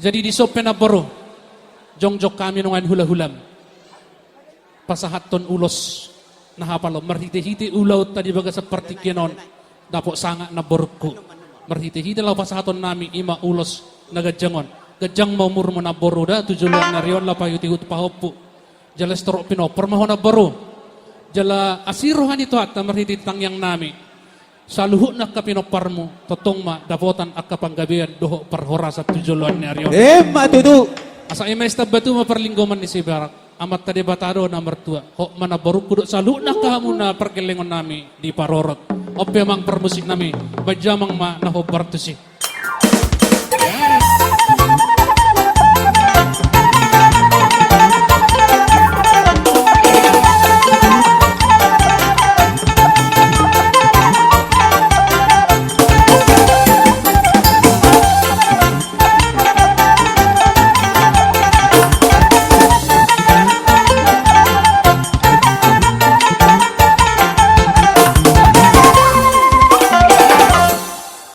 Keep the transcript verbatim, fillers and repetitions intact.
Jadi dison pe namboru, jongjong hami nuaeng hulahulam pasahathon ulos na hapal on marhitehite ulaonta di bagasan partingkian on. Dapot sangap namborungku, marhitehite laho pasahatonnami ima ulos na ganjang on. Ganjang ma umurmu namboru da tu joloan ni ari on, laho paihutihut pahompu. Jala sitorop pinompar ma ho namboru. Jala asi roha ni Tuhanta marhite tangiangnami, saluhutna angka pinomparmu tongtong ma dapotan angka panggabean dohot parhorasan tu joloan ni ari on. Emma tutu. Asa ima i, tamba tu ma parlinggoman ni sibarak. Amanta Debata do na martua. Hot ma namborungku dohot saluhutna angka hamuna pargellengonnami diparorot. On pe amang parmusiknami, baen damang ma na hombar tusi.